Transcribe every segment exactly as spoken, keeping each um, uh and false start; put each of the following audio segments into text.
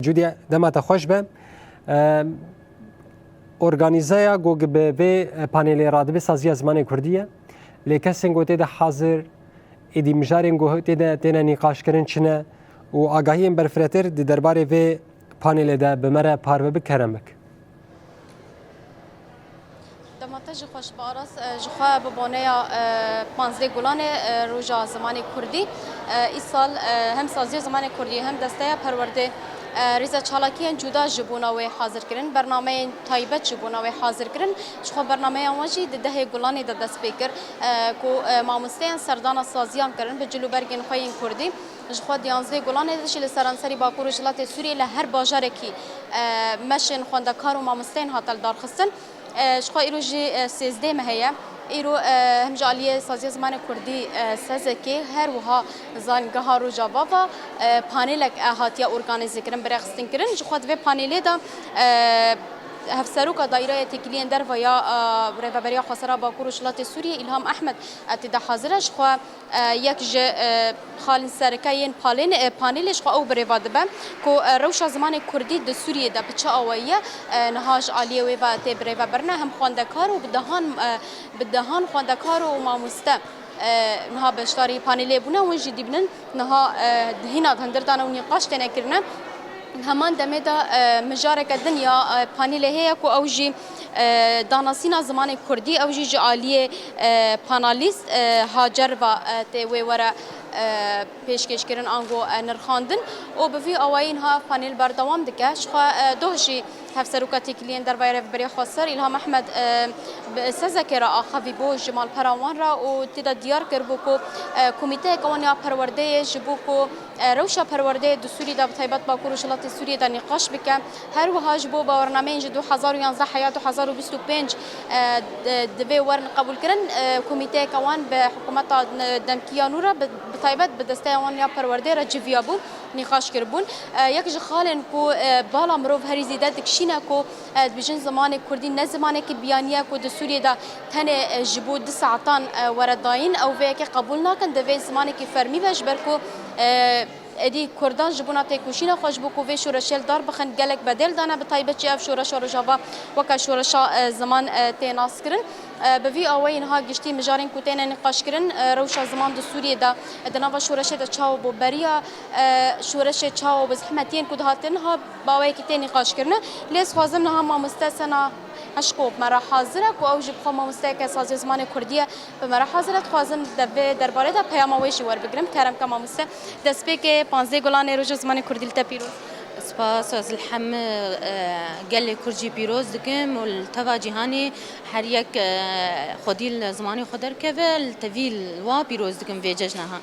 Cûdiye, dema te xweş be. Em, organîzeya ku bi vê panelê radibe saziya zimanê kurdî ye. Lê kesên ku tê de hazir, êdî mijarên ku tê de têne nîqaşkirin çi ne û agahiyên berfirehtir di derbarê vê panelê de bi me re parve bik, kerem bik. Dema te jî xweş be Aras. E, ji xwe bi boneya, e, panzdeh Gulanê, e, Roja Zimanê Kurdî, e, îsal, e, hem Saziya Zimanê Kurdî hem Desteya Perwerdê, e, rêze çalakiyên cuda ji bona wê hazir kirin, bernameyên taybet ji bona wê hazir kirin. Ji xwe bernameya wan jî di dehê Gulanê de dest pê kir, e, ku, e, mamosteyan serdana saziyan kirin bi cil û bergên xwe yên kurdî. Ji xwe di yanzdeh Gulanê de jî li seranserî Bakur û Rojhilatê Sûriyê li her bajarekî, e, meşên xwendekar û mamosteyên hate lidarxistin. E, ji xwe îro jî, e, sêzdeh meh heye. Îro, e, hem ji aliyê Saziya Zimanê Kurdî, e, S Z K, her wiha Zanîngeha Rojava ve, e, panelek, e, hatiye organîzekirin, birêxistinkirin. Ji xwe di vê panelê de, e, Hevseroka Daîreya Têkiliyên Derve ya, e, Rêveberiya Xwesera Bakur û Rojhilatê Sûriyê, Îlham Ehmed, e, tê de hazir e. Ji xwe E, yek ji, e, xalên sereke yên palên, e, panelê ji xwe ew birêve dibe ku, e, rewşa zimanê kurdî di Sûriyê de bi çi awayî ye, e, niha ji aliyê wê ve tê birêvebirine, hem xwendekar û bi dehan, e, bi dehan xwendekar û mamoste, e, niha beşdarî panelê bûne, hûn jî dibînin niha, e, di hîna di hundir de ne û nîqaş têne kirine. Heman demê de, e, mijareke din ya, e, panelê heye ku ew jî, e, danasîna zimanê kurdî, ew jî ji aliyê, e, panelîst, e, Hacer ve, e, tê wê were, e, pêşkêşkirin ango, e, nirxandin û bi vî awayî niha panel berdewam dike. Ji xwe, e, doh jî Hevseroka Têkiliyên Derve ya Rêveberiya Xweser Îlham Ehmed, e, bi S Z K re axivîbû ji malpera wan re û tê de diyar kiribû ku, e, komîteyeke wan ya perwerdeyê ji bo ku E, rewşa perwerdeyê di Sûriyê de, bi taybet Bakur û Rojhilatê Sûriyê de nîqaş bike. Her wiha ji bo bawernameyên ji du hezar û yanzdeh heya du hezar û bîst û pênc, e, di, divê werin qebûlkirin. E, komîteyeke wan bi hikûmeta demkî ya nû re, bi, bi taybet bi desteya wan ya perwerdeyê re civiya bûn, nîqaş kiribûn. E, yek ji xalên ku, e, bala mirov herî zêde dikişîne ku, e, dibêjin zimanê kurdî ne zimanekî biyanî ye ku di Sûriyê de tenê, e, ji bo du saetan, e, were dayîn, ew vê yekê qebûl nakin, divê zimanekî fermî be, ji ber ku, e, êdî kurdan ji bona têkoşîna xwe, ji bo ku vê şoreşê li dar bixin, gelek bedel dane, bi taybet jî ev şoreşa Rojava weke şoreşa, e, ziman, e, tê naskirin. E, bi vî awayî niha giştî mijarên ku têne nîqaşkirin, e, rewşa ziman di Sûriyê de, e, di nava şoreşê de çawa bû, beriya, e, şoreşê çawa bû, zehmetiyên ku dihatin niha bi awayekî tê nîqaşkirine. Lê ez xwazim niha mamoste Sena Eşko bi me re hazir e, ku ew jî bi xwe mamosteyeke saziya zimanê kurdî ye, bi me re hazir e. Dixwazim di vê derbarê de peyama wê jî werbigrim. Kerem ke mamoste, destpêkê panzdeh Gulanê Roja Zimanê Kurdî li te pîroz. Spas, ez li hemî, e, gelê Kurd jî pîroz dikim û li teva cîhanê her yek, e, xwedî li zimanê xwe derkeve, li tevî li wa pîroz dikim vê cejna ha.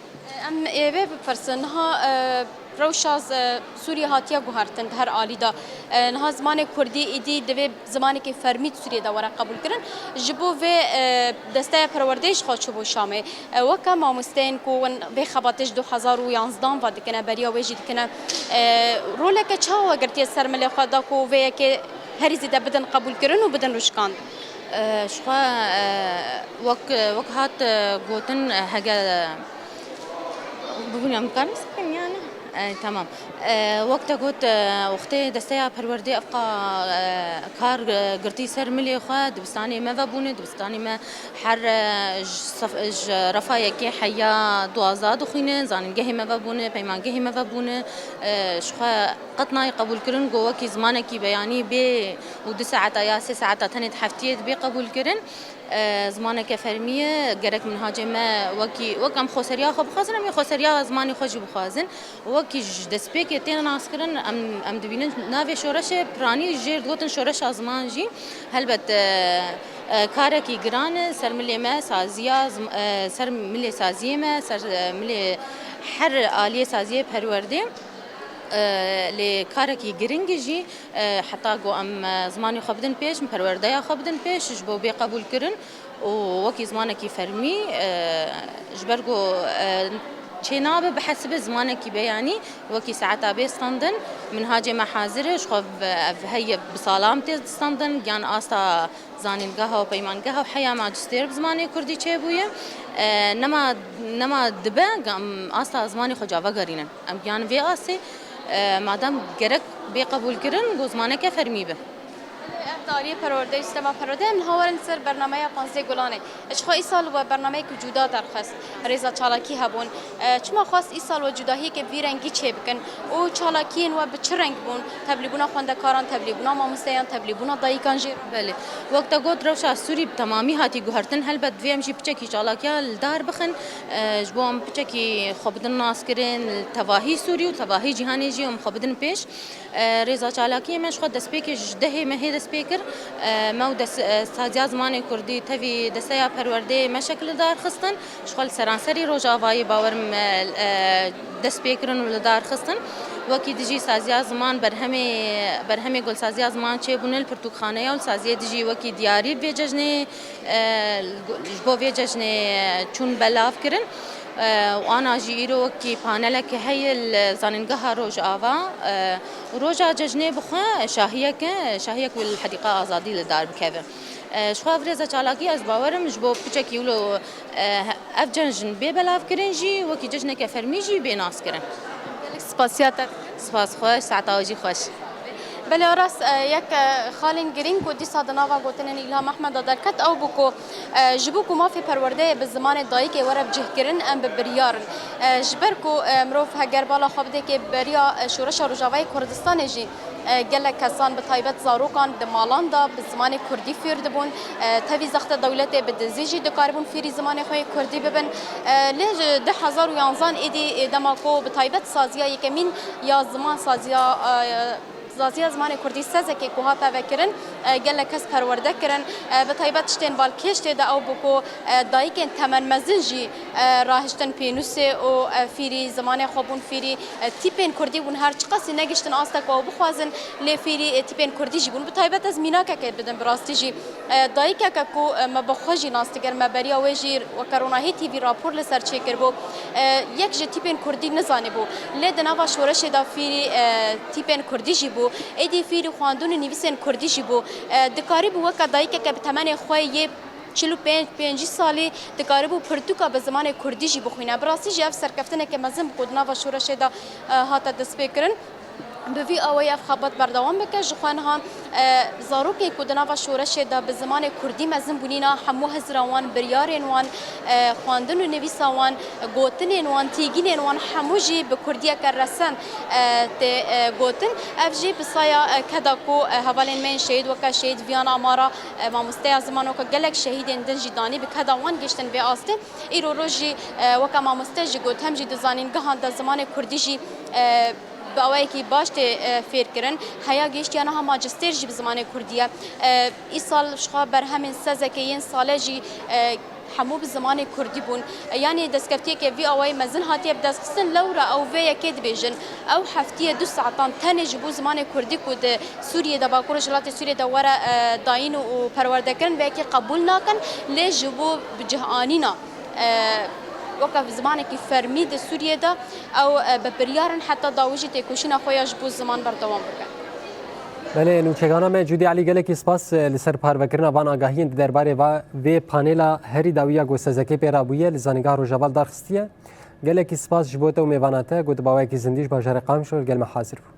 Em ê vê bipirsin, niha, e, rewşa z-, Sûriyê hatiye guhertin di her alî de. E, niha zimanê kurdî êdî divê zimanekî fermî di Sûriyê de were qebûlkirin. Ji bo vê, e, desteya perwerdeyê ji xwe çûbû Şamê. E, weke mamosteyên ku hûn vê xebatê ji du hezar û yanzdan ve dikine, beriya wê jî dikine, e, roleke çawa girtiye ser milê xwe da ku vê yekê herî zêde bidin qebûlkirin û bidin rûşkandin? E, ji xwe, e, wek, wek hat, e, gotin, e, hege, e, bibûn em karin bisekin yani. E, tamam. E, wek te got, e, wextê desteya perwerdê evqa, e, kar, e, girtî ser milê xwe, dibistanê me vebûne, dibistanê me her, e, ji sef-, ji refa yekê heya duwazdeh dixwîne, zanîngehê me vebûne, peymangehê me vebûne, e, ji xwe qet nayê qebûlkirin ku wekî zimanekî beyanî bê û du saeta ya sê saeta tenê di heftiyê dibê qebûlkirin. E, zimaneke fermî ye, gerek minhacê me wekî, wek em xweseriya xwe bixwazin, em ê xweseriya zimanê xwe jî bixwazin. Wekî ji destpêkê têne naskirin, em, em dibînin navê şoreşê piranî jêr digotin şoreşa ziman jî. Helbet, e, e, karekî giran e ser milê me, saziya zim-, e, ser milê saziyê me, ser, e, milê her aliyê saziyê perwerdê. E, lê karekî giring jî, e, heta ku em, e, zimanê xwe bidin pêş, em perwerdeya xwe bidin pêş, ji bo bê qebûlkirin û wekî zimanekî fermî, e, ji ber ku, e, çênabe bihesibe zimanekî beyanî, wekî saeta bê standin, minhacê me hazir e, ji xwe v-, ev heye bi salam tê standin, yan asta zanîngeha û peymangeha û heya majistêr bi zimanê kurdî çêbûye. E, nema, nema dibe, em asta zimanê xwe ca vegerînin. Em giyan vê astê, E, madem gerek bê qebûlkirin, ku zimaneke fermî be. Em di aliyê perwerdeyê û sîstema perwerdeyê em niha werin ser bernameya panzdeh Gulanê. Ji xwe îsal we bernameyekî cuda derxist. Rêza çalakî hebûn. E, çima xwest îsal we cudahiyeke bi vî rengî çêbikin û çalakiyên we bi çi reng bûn? Tevlîbûna xwendekaran, tevlîbûna mamosteyan, tevlîbûna dayikan jî re? Belê. Wek te got, rewşa Sûrî bi temamî hatî guhertin. Helbet divê em jî piçekî çalakiya li dar bixin. E, ji bo em piçekî xwe bidin naskirin li tevahî Sûrî û tevahî cîhanê jî em xwe bidin pêş. E, rêza çalakiyê me ji xwe destpêkê ji dehê mehê dest pê kir. E, me û des-, e, saziya zimanê kurdî tevî desteya perwerdeyê me şekil li dar xistin. Ji xwe li seranserî Rojavayê bawer me, e, dest pê kirin û li dar xistin. Wekî dijî saziya ziman berhemê, berhemê ku li saziya ziman çêbûne li pirtûkxaneya û li saziyê dijî wekî diyarî vê cejnê, e, ji bo vê cejnê çûn belav kirin. E, û ana jî îro wekî paneleke heye li Zanîngeha Rojava. E, û roja cejnê bi xwe şahiyeke, şahiyek wî li Hedîqa Azadî li dar bikeve. E, ji xwe ev rêza çalakî ez bawerim ji bo piçekî wilo, e, ev cejn bê belavkirin jî wekî cejneke fermî jî bê naskirin. Gelek spasiya te. Spas xweş, saeta we jî xweş. Belê Aras, e, yek, e, xalên girîng ku dîsa di nava gotinên Îlham Ehmed de derket ew bû ku, e, ji bo ku mafê perwerdeyê bi zimanê dayikê were bicihkirin, em bi biryar in. E, ji ber ku, e, mirov heger bala xwe bidê kê beriya, e, Şoreşa Rojavayê Kurdistanê jî, e, gelek kesan, bi taybet zarokan, di malan de bi zimanê kurdî fêr dibûn. E, tevî zexte dewletê bi dizî jî dikaribûn fêrî zimanê xwe yê kurdî bibin. E, lê ji du hezar û yanzan êdî, e, dema ku bi taybet saziya yekemîn ya ziman, saziya, e, saziya zimanê kurdî, sezekê ku hate vekirin, e, gelek kes perwerde kirin. E, bi taybet tiştên balkêş tê de ew bû ku, e, dayikên temenmezin jî, e, rahiştin pênûsê û, e, fîrî zimanê xwe bûn, fîrî, e, tîpên kurdî bûn, her çiqasî negiştin astek ku ew bixwazin, lê fîrî, e, tîpên kurdî jî bûn. Bi taybet ez mînakekê bidim, bi rastî jî, e, dayikeke ku, e, me bi xwe jî nas dikir, me beriya wê jî weke Ronahî T V rapor li ser çêkiribû. E, yek ji tîpên kurdî nizanîbû. Lê di nava şoreşê de fîrî, e, tîpên kurdî jî bû. Êdî fîrî xwendin û nivîsên kurdî jî bû. E, dikarîbû weke dayikeke bi temenê xwe yê çil û pênc, pêncî salî dikarîbû pirtûka bi zimanê kurdî jî bixwîne. Bi rastî jî ev serkeftineke mezin bû ku di nava şoreşê de, e, hate destpêkirin. Bi vî awayî ev xebat berdewam bike. Ji xwe niha, e, zarokên ku di nava şoreşê de bi zimanê kurdî mezin bûnîna, hemû hizra wan, biryarên wan, e, xwendin û nivîsa wan, gotinên wan, tîgînên wan hemû jî bi kurdiyeke resen, e, tê, e, gotin. Ev jî bi saya, e, keda ku, e, hevalên me yên şehîd weke şehîd Viyan Amara, e, mamosteya ziman weke gelek şehîdên din jî danî bi keda wan gihiştin vê astê. Îro roj jî, e, weke mamoste jî got, hem jî di zanîngehan de zimanê kurdî jî, e, bi awayekî baş tê, e, fêrkirin. Heya gihiştiye niha majistêr jî bi zimanê kurdî ye. E, îsal ji xwe berhemên sezekê yên sale jî, e, hemû bi zimanê kurdî bûn. E, yanî destkeftiyeke vî awayî mezin hatiye bidestxistin. Lewra ew vê yekê dibêjin. Ew heftiye du saetan tenê ji bo zimanê kurdî ku di Sûriyê de, Bakur Rojhilatê Sûriyê de were, e, dayîn û, û perwerdekirin vê yekê qebûl nakin. Lê ji bo bi cih anîna, e, weke zimanekî fermî di Sûriyê de ew, e, bi biryar in heta dawî jî têkoşîna xwe ya ji bo ziman berdewam bikin. Belê, nûçegana me Cûdî Elî, gelekî spas, e, li ser parvekirina van agahiyên di derbarê va, vê panêla herî dawî ya ku sezekê pê rabûye li Zanîngeha Rojava li dar xistiye. Gelekî spas ji bo te û mêvana te ku di baweyekî zindî ji bajarê Qamişlo li gel me hazir bû.